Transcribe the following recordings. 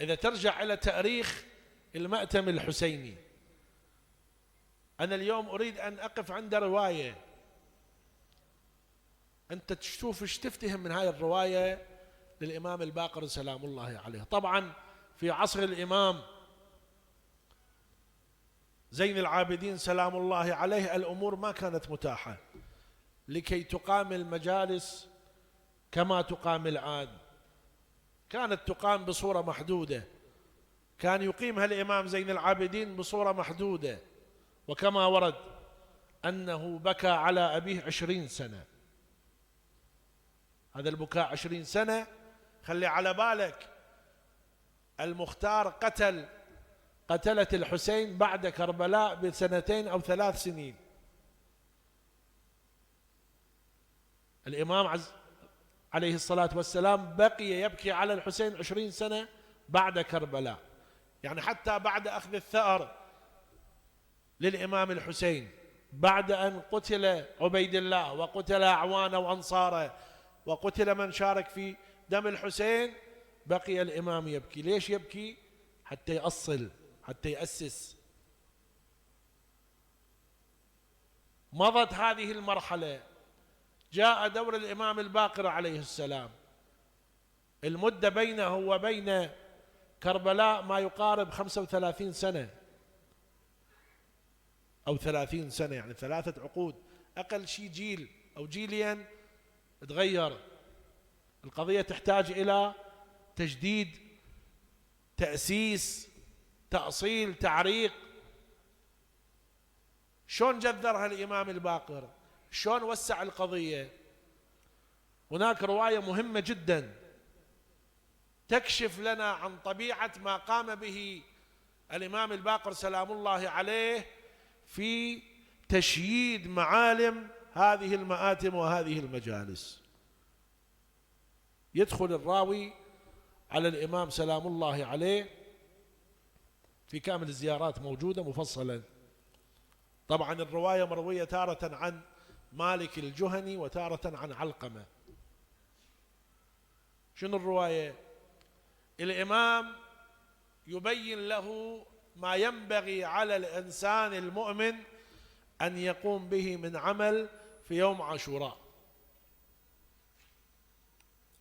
إذا ترجع إلى تاريخ المأتم الحسيني، أنا اليوم أريد أن أقف عند رواية أنت تشوف ايش تفتهم من هاي الرواية للإمام الباقر سلام الله عليه. طبعا في عصر الإمام زين العابدين سلام الله عليه الأمور ما كانت متاحة لكي تقام المجالس كما تقام الآن، كانت تقام بصورة محدودة، كان يقيمها الإمام زين العابدين بصورة محدودة، وكما ورد أنه بكى على أبيه 20 سنة. هذا البكاء 20 سنة، خلي على بالك المختار قتلة الحسين بعد كربلاء بسنتين أو 3 سنين. الإمام عليه الصلاة والسلام بقي يبكي على الحسين 20 سنة بعد كربلاء، يعني حتى بعد أخذ الثأر للإمام الحسين، بعد أن قتل عبيد الله وقتل أعوانه وأنصاره وقتل من شارك في دم الحسين، بقي الإمام يبكي. ليش يبكي؟ حتى يأصل، حتى يأسس. مضت هذه المرحلة، جاء دور الإمام الباقر عليه السلام، المدة بينه وبين كربلاء ما يقارب 35 سنة أو 30 سنة، يعني 3 عقود، أقل شيء جيل أو جيلين تغير. القضية تحتاج إلى تجديد، تأسيس، تأصيل، تعريق. شلون جذرها الإمام الباقر؟ شلون وسع القضية؟ هناك رواية مهمة جدا تكشف لنا عن طبيعة ما قام به الإمام الباقر سلام الله عليه في تشييد معالم هذه المآتم وهذه المجالس. يدخل الراوي على الإمام سلام الله عليه في كامل الزيارات موجودة مفصلا. طبعا الرواية مروية تارة عن مالك الجهني وتارة عن علقمة. شنو الرواية؟ الإمام يبين له ما ينبغي على الإنسان المؤمن أن يقوم به من عمل في يوم عاشوراء.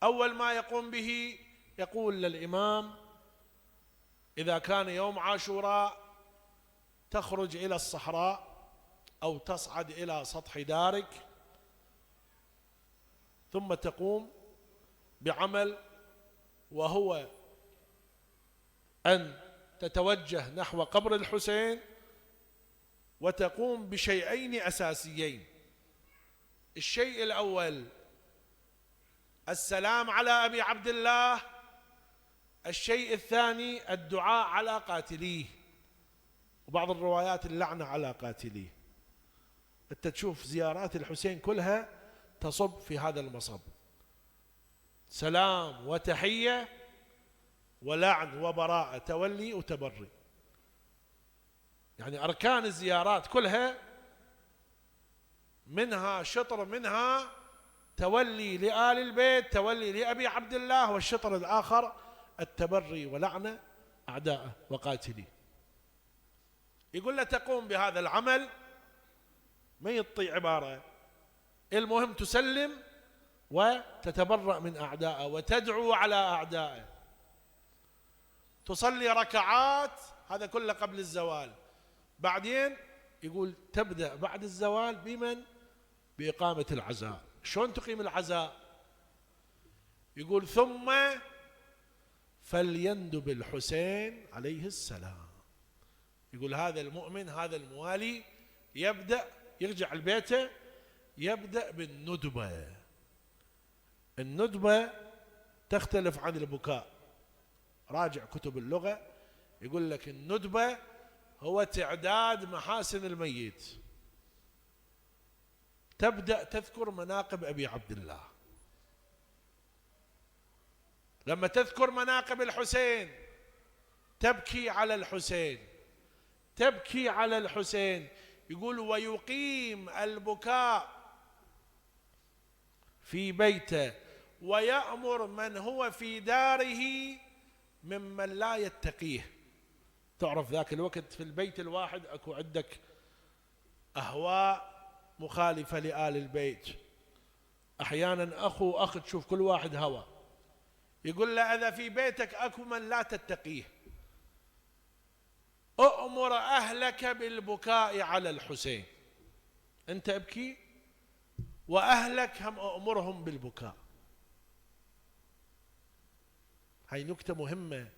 أول ما يقوم به يقول للإمام: إذا كان يوم عاشوراء تخرج إلى الصحراء أو تصعد إلى سطح دارك، ثم تقوم بعمل، وهو أن تتوجه نحو قبر الحسين وتقوم بشيئين أساسيين. الشيء الأول السلام على أبي عبد الله، الشيء الثاني الدعاء على قاتليه، وبعض الروايات اللعنة على قاتليه. أنت تشوف زيارات الحسين كلها تصب في هذا المصب: سلام وتحية ولعن وبراءة، تولي وتبري. يعني أركان الزيارات كلها منها شطر منها تولي لآل البيت، تولي لأبي عبد الله، والشطر الآخر التبري ولعنة أعداءه وقاتليه. يقول له تقوم بهذا العمل، ما يطيع عبارة، المهم تسلم وتتبرأ من أعدائه وتدعو على أعدائه، تصلي ركعات، هذا كله قبل الزوال. بعدين يقول تبدأ بعد الزوال بمن؟ بإقامة العزاء. شلون تقيم العزاء؟ يقول ثم فليندب الحسين عليه السلام. يقول هذا المؤمن، هذا الموالي، يبدأ يرجع لبيته، يبدأ بالندبة. الندبة تختلف عن البكاء. راجع كتب اللغة يقول لك الندبة هو تعداد محاسن الميت. تبدأ تذكر مناقب أبي عبد الله. لما تذكر مناقب الحسين تبكي على الحسين، تبكي على الحسين. يقول ويقيم البكاء في بيته ويأمر من هو في داره ممن لا يتقيه. تعرف ذاك الوقت في البيت الواحد أكو عندك أهواء مخالفة لآل البيت، أحيانا أخو أخ تشوف كل واحد هوى. يقول له إذا في بيتك أكو من لا تتقيه أؤمر أهلك بالبكاء على الحسين، أنت ابكي وأهلك هم أؤمرهم بالبكاء. هاي نكتة مهمة.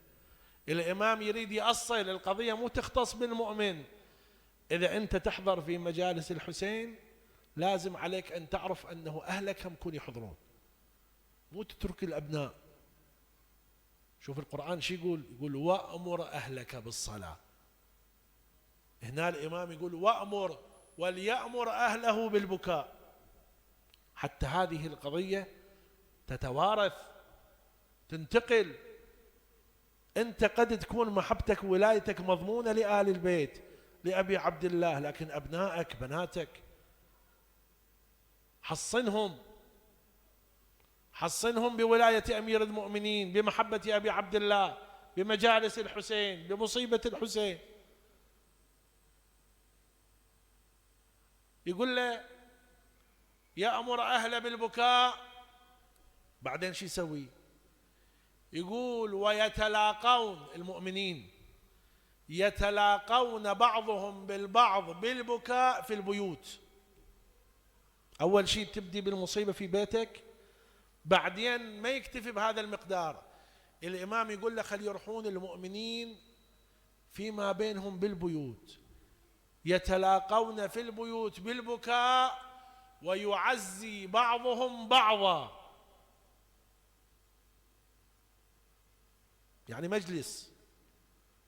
الإمام يريد يأصل القضية، مو تختص بالمؤمن. إذا أنت تحضر في مجالس الحسين لازم عليك أن تعرف أنه أهلك هم يكونوا يحضرون، مو تترك الأبناء. شوف القرآن شو يقول، يقول وأمر أهلك بالصلاة. هنا الإمام يقول وأمر، وليأمر أهله بالبكاء، حتى هذه القضية تتوارث تنتقل. أنت قد تكون محبتك وولايتك مضمونة لآل البيت لأبي عبد الله، لكن أبنائك بناتك حصنهم بولاية أمير المؤمنين، بمحبة أبي عبد الله، بمجالس الحسين، بمصيبة الحسين. يقول له يأمر أهله بالبكاء، بعدين شو يسوي؟ يقول ويتلاقون، المؤمنين يتلاقون بعضهم بالبعض بالبكاء في البيوت. أول شيء تبدي بالمصيبة في بيتك، بعدين ما يكتفي بهذا المقدار. الإمام يقول له خلي يروحون المؤمنين فيما بينهم بالبيوت، يتلاقون في البيوت بالبكاء ويعزي بعضهم بعضا. يعني مجلس،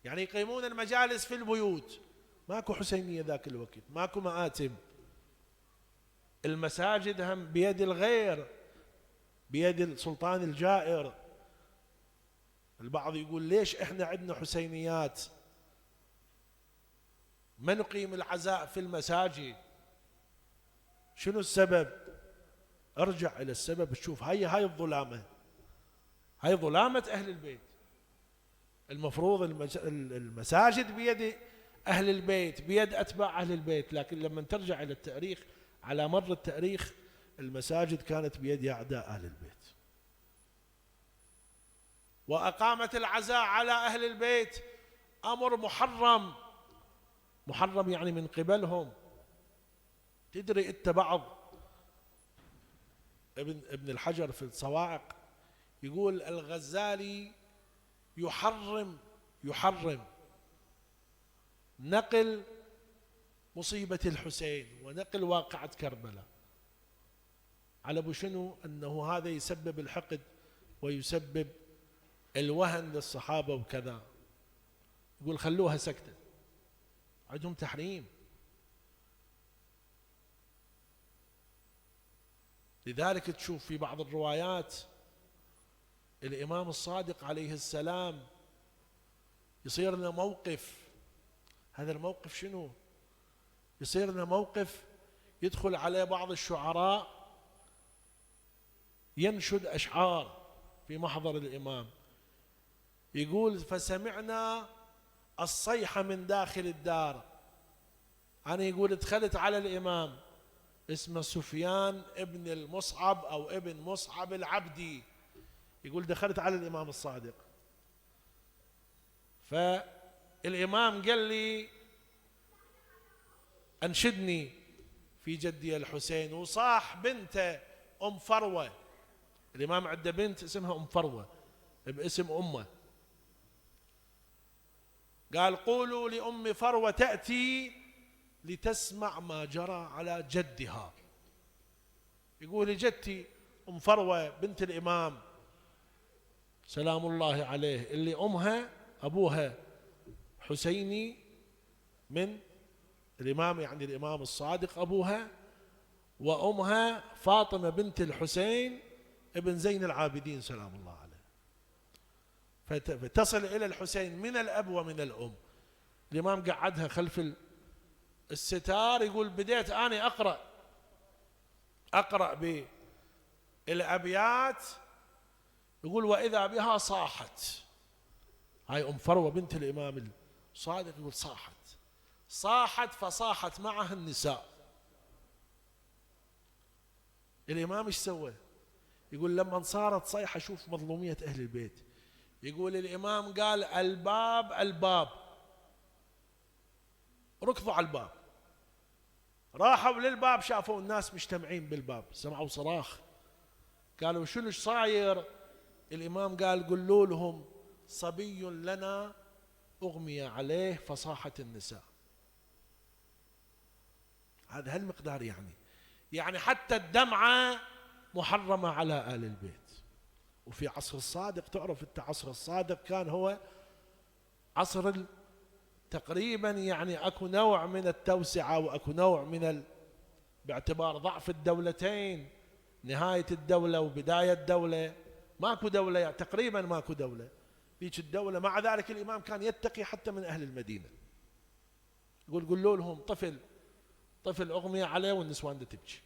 يعني يقيمون المجالس في البيوت. ماكو حسينية ذاك الوقت، ماكو مآتم. المساجد هم بيد الغير، بيد السلطان الجائر. البعض يقول ليش احنا عندنا حسينيات ما نقيم العزاء في المساجد؟ شنو السبب؟ ارجع الى السبب، تشوف هاي الظلامة، هاي ظلامة اهل البيت. المفروض المساجد بيد اهل البيت، بيد اتباع اهل البيت، لكن لما ترجع الى التاريخ، على مر التاريخ المساجد كانت بيد اعداء اهل البيت. واقامت العزاء على اهل البيت امر محرم، محرم يعني من قبلهم. تدري انت بعض ابن الحجر في الصواعق يقول الغزالي يحرم نقل مصيبة الحسين ونقل واقعة كربلاء. على ابو شنو؟ انه هذا يسبب الحقد ويسبب الوهن للصحابة وكذا. يقول خلوها سكتة، عندهم تحريم. لذلك تشوف في بعض الروايات الإمام الصادق عليه السلام يصير لنا موقف. هذا الموقف شنو؟ يصير لنا موقف يدخل عليه بعض الشعراء ينشد أشعار في محضر الإمام، يقول فسمعنا الصيحة من داخل الدار. أنا يقول دخلت على الإمام، اسمه سفيان ابن المصعب أو ابن مصعب العبدي، يقول دخلت على الإمام الصادق، فالإمام قال لي أنشدني في جدي الحسين، وصاح بنته أم فروة. الإمام عنده بنت اسمها أم فروة باسم أمه، قال قولوا لأم فروة تأتي لتسمع ما جرى على جدها. يقول جدتي أم فروة بنت الإمام سلام الله عليه، اللي أمها أبوها حسيني من الإمام، يعني الإمام الصادق أبوها، وأمها فاطمة بنت الحسين ابن زين العابدين سلام الله عليه. فتصل إلى الحسين من الأب ومن الأم. الإمام قعدها خلف الستار، يقول بديت أنا أقرأ بالأبيات، يقول وإذا بها صاحت هاي أم فروة بنت الإمام الصادق يقول صاحت فصاحت معها النساء. الإمام ايش سوى؟ يقول لما صارت صيحة شوف مظلومية أهل البيت، يقول الإمام قال الباب، ركضوا على الباب، راحوا للباب شافوا الناس مجتمعين بالباب، سمعوا صراخ، قالوا شنو صاير؟ الإمام قال قولوا لهم صبي لنا أغمي عليه فصاحت النساء. هذا هالمقدار يعني حتى الدمعة محرمة على آل البيت. وفي عصر الصادق، تعرف انت عصر الصادق كان هو عصر تقريبا اكو نوع من التوسعة واكو نوع من باعتبار ضعف الدولتين، نهاية الدولة وبداية الدولة، ماكو دولة تقريبا ماكو دولة ذيك الدولة. مع ذلك الإمام كان يتقي حتى من أهل المدينة، يقول قولوا لهم طفل أغمي عليه والنسوان دا تبكي،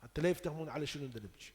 حتى لا يفتهمون على شنو دا نبكي.